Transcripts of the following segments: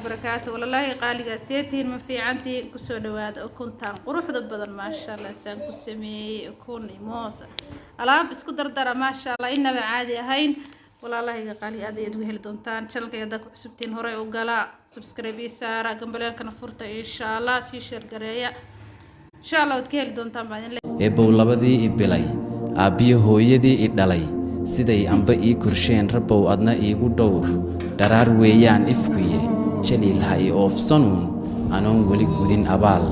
Barakaatu walaalahey qaaliga, seetihiin? Ma fiicantihiin? Kusoo dhawaada ukuntaan quruxda badan, maasha Allah. Saan ku sameeyey ukun iyo moos, alaab isku dardara, maasha Allah, inaba caadi ahayn. Walaalahayga qaaliga, aad ayaad uga heli doontaan. Channelkayga haddaad ku cusubtiin, horey u gala, subscribe ii saara, gambaleelkana furta, insha Allah. Sii share gareeya, insha Allah waad ka heli doontaan baa idin. Eebbow, labadii i bilay, aabbiyo hooyadii i dhalay, siday amba ii korsheen, Rabbow adna iigu dhowr. Dharaar weeyaan ifkuye, Jaliil ha i oofsanuun anoon weli gudin abaal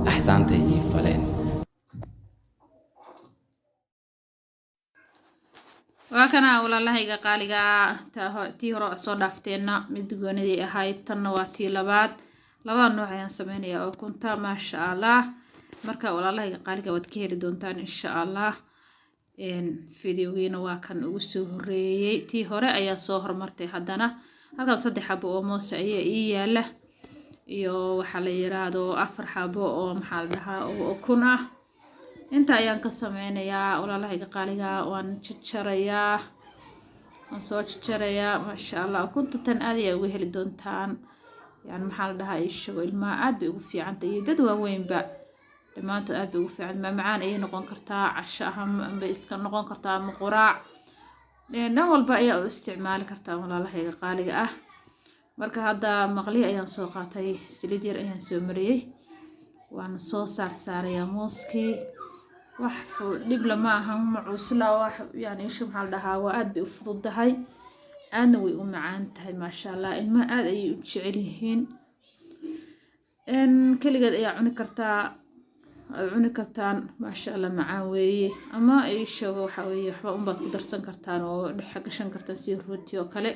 axsaantay ii faleen. Waa kana, walaalahayga qaaliga. Tii hore soo dhaafteenna mid goonidii ahayd, tanna waa tii labaad. Labada nooc ayaan sameynayaa ukunta, maasha Allah. Marka walaalahayga qaaliga, waad ka heli doontaan, insha Allah. Videogiina waa kan ugu soo horeeyey, tii hore ayaa soo hormartay. Haddana halkan saddex xabo oo moose ayaa ii yaala iyo waxaa la yiraahdo afar xabo oo, maxaa la dhahaa, oo ukun ah. Inta ayaan ka sameynayaa, walaalahayga qaaliga. Waan jajarayaa, waan soo jajarayaa, maasha Allah. Ukunta tan aad ayaa uga heli doontaan. Yani maxaa la dhahaa, ishago ilmaha aad bay ugu fiicantay iyo dad waaweynba, dhammaantood aad bay ugu fiican. Maamacaan ayay noqon kartaa, casho ahaan bay iska noqon kartaa ama quraac, dhan walba ayaa u isticmaali kartaa, walaalahayga qaaliga ah. Marka hadda maqlihi ayaan soo qaatay, saliid yar ayaan soo mariyey, waan soo saar saarayaa mooskii. Wax dhib lama ahan, ma cusla wax. Yani isha, maxaa la dhahaa, waa aad bay u fududahay, aadna way u macaan tahay, maasha Allah. Ilmaha aad ayay u jecel yihiin. Keligeed ayaa cuni kartaa, aad cuni kartaan, maasha Allah, macaan weeye. Ama ishago waxa weeye waxba unbaad ku darsan kartaan oo dhex gashan kartaan sida rooti oo kale.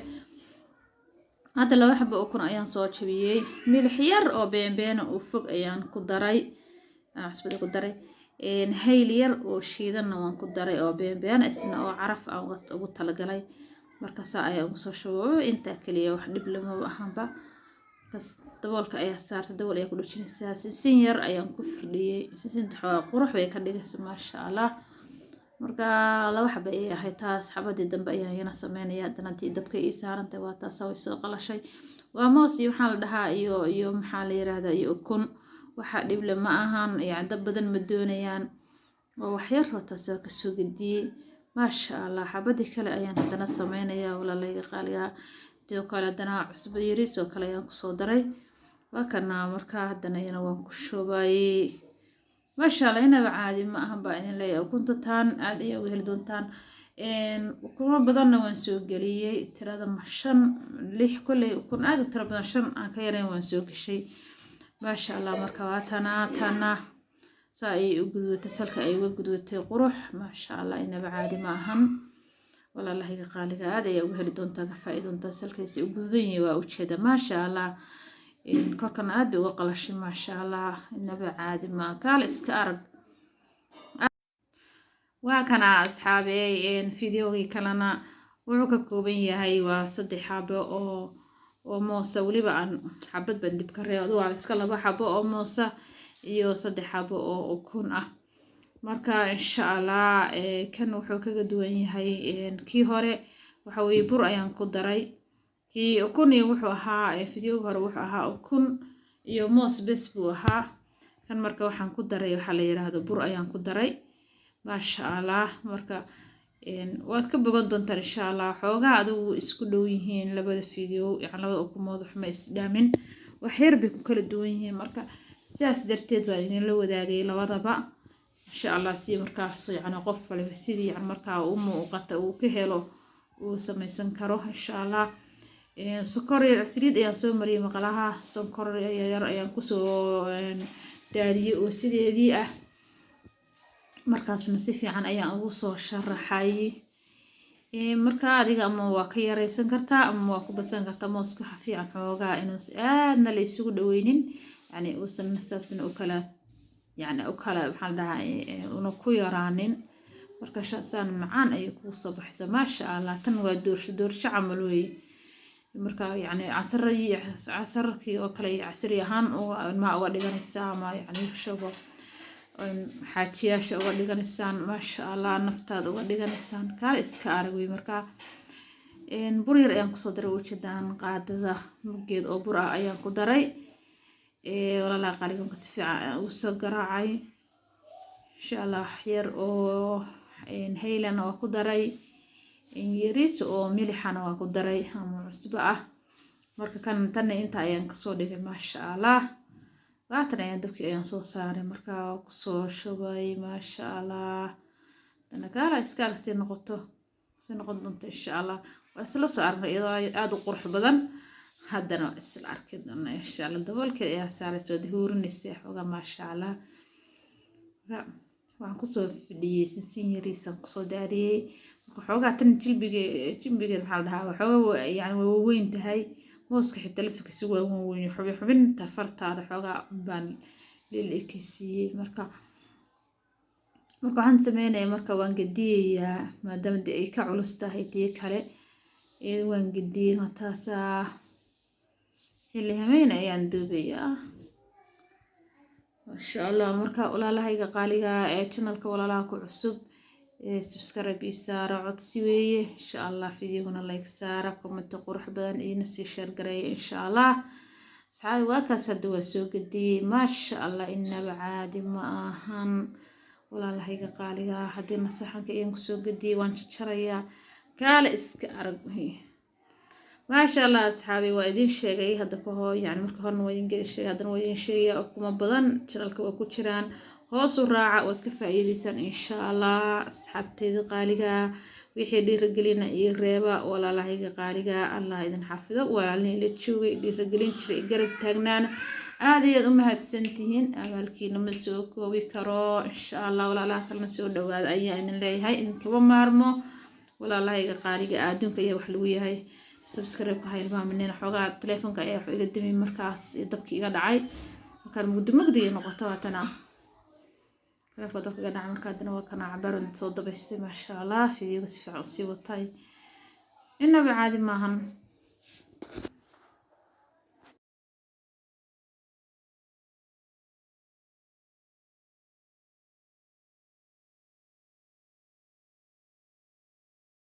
Hadda laba xabo ukun ayaan soo jabiyey, milix yar oo beenbeena oo fog ayaan ku daray, aan cusbada ku daray, hayl yar oo shiidanna waan ku daray oo beenbeena isna oo caraf aan ugu talagalay. Marka saa ayaa ugu soo shubay intaa kaliya, wax dhib lamaba ahanba. Markaas daboolka ayaa saartay, dabool ayaa ku dhejinaysaa. Sinsin yar ayaan ku firdhiyey, sinsinta xoogaa qurux bay ka dhigaysa, maasha Allah. Marka laba xabo ayay ahayd taas, xabadii dambe ayaan iyana sameynaya. Haddana tii dabka ii saarantay waa taas, way soo qalashay. Waa moos iyo waxaa la dhahaa iyo maxaa la yiraahdaa iyo ukun, waxa dhible ma ahan, yani dab badan ma doonayaan, waa wax yar oo taas waa kasoo gediyey, maasha Allah. Xabadii kale ayaan haddana sameynayaa, walaalayga qaaliga. Sidoo kale haddana cusbo yariis oo kale ayaan kusoo daray, waa kana. Markaa haddana iyana waan ku shubay, maasha Allah. Inaba caadi ma ahan baa idin leeyahay. Ukunta taan aad ayaa uga heli doontaan. Ukumo badanna waan soo geliyey, tirada ma shan, lix, kolley ukun aad u tiro badan, shan aan ka yarayn waan soo geshay, maasha Allah. Marka waa tana, tana saa ayay u gududatay, salka ay uga gududatay, qurux, maasha Allah, inaba caadi ma ahan. Walaalahayga qaaliga, aad ayaa uga heli doontaa, ka faa'iidi doontaa. Salkiisa u gududan yahay waa ujeeda, maasha Allah. Korkana aad bay uga qalashay, maasha Allah, inaba caadi ma, kaal iska arag. Waa kana, asxaabey. Videogii kalena wuxuu ka kooban yahay waa saddex xabo oo moosa, weliba aan xabad baan dib ka reebo. Waa iska laba xabo oo moosa iyo saddex xabo oo ukun ah. Marka insha Allah kan wuxuu kaga duwan yahay kii hore waxa weeye bur ayaan ku daray. Kii ukun iyo wuxuu ahaa, videoga hore wuxuu ahaa ukun iyo moos bes buu ahaa. Kan marka waxaan ku daray waxaa la yiraahdo bur ayaan ku daray, maasha Allah. Marka waad ka bogan doontaan, insha Allah. Xoogaa adigu isku dhow yihiin labada video, yani labada ukumood waxma isdhaamin, wax yar bay ku kala duwan yihiin. Marka sidaas darteed baan idinla wadaagay labadaba, insha Allah, si markaas yani qof waliba sidii yani markaa u muuqata uu ka helo uu samaysan karo, insha Allah. Sokor yar, saliid ayaan soo mariyay maqlaha, sonkor yar ayaan kusoo daadiyey oo sideedii ah. Markaasna si fiican ayaan ugu soo sharaxay. Marka adiga ama waa ka yareysan kartaa ama waa ku badsan kartaa mooska. Waxa fiican xoogaa inuus aadna la isugu dhaweynin, yani uusan saasna u kala, yani u kala, maxaa la dhahaa, una ku yaraanin. Marka saan macaan ayay kugu soo baxaysaa, maasha Allah. Tan waa doorsho doorsho camal weeye. Marka yani casaradii, casarkii oo kale iyo casri ahaan ilmaha uga dhiganaysaa ama yani shago xaajiyaasha uga dhiganaysaan, maasha Allah, naftaada uga dhiganaysaan, kaale iska arag wey. Marka Bur yar ayaan kusoo daray, ujeedaan, qaadada muggeed oo bur ah ayaan ku daray. Walaalaha qaaliganka, si fiican ayaan ugu soo garaacay. Insha Allah, wax yar oo haylana waa ku daray, yariis oo milixana waa ku daray ama cusbo ah. Marka kan tanna inta ayaan kasoo dhigay, maasha Allah. Waatan ayaan dabkii ayaan soo saaray, marka waa kusoo shubay, maasha Allah. Tana kaala iskaaga sii noqoto, sii noqon doonto, insha Allah. Waa isla soo aragnay iyadoo aada u qurux badan, haddana waa isla arki doonaa, insha Allah. Daboolkeed ayaa saaray, soo huurinaysa xoogaa, maasha Allah. Waxaan kusoo fidhiyey sinsin yariisaan kusoo daariyey. Marka xoogaa tan jilbige jilbigeed, maxaa la dhahaa, waxoogaa yani way waweyn tahay. Mooska xitaa laftirkiisa waa weyn, xubin xubinta fartaada xoogaa baan lil ekeysiiyey. Marka waxaan sameynaya, marka waan gediyayaa, maadaama dee ay ka culus tahay tii kale. Waan gediyey, taasaa xilli hameen ayaan duubayaa, maasha Allah. Marka walaalahayga qaaliga ee channelka, walaalaha ku cusub, subscribe ii saara, codsi weeye, insha Allah. Videoguna like saara, comment qurux badan iina sii share gareeya, insha Allah. Asxaabi, waa kaas, hadda waa soo gediyey, maasha Allah, inaba caadi ma ahan. Walaalahayga qaaliga, haddiina saxanka ayaan kusoo gediyey, waan jajarayaa, kaale iska arag, maasha Allah. Asxaabi, waa idin sheegay hadda ka hor, yani marka horena waa idin sheegay, haddana waa idin sheegaya. Ukuma badan channelka waa ku jiraan, hoos u raaca, waad ka faa'iideysaan, insha Allah. Asxaabteyda qaaliga, wixii dhiiragelina iyo reeba, walaalahayga qaaliga, Allah idin xafido. Walaalihii ila joogay, dhiiragelin jiray, garab taagnaana, aad ayaad u mahadsantihiin. Abaalkiina ma soo koobi karo, insha Allah. Walaalaha kalena soo dhawaada ayaa idin leeyahay, idinkama maarmo, walaalahayga qaaliga. Adduunka ayaa wax lagu yahay. Subscribe-ka ha ilmaaminina. Xoogaa telefoonka ayaa wax iga dimi, markaas dabki iga dhacay, markaan mugdi mugdiga noqoto, waatana telefoonka dabka iga dhacay. Marka haddana waa kana cabaran soo dabaystay, maasha Allah. Videoga si fiican usii watay, inaba caadi maahan.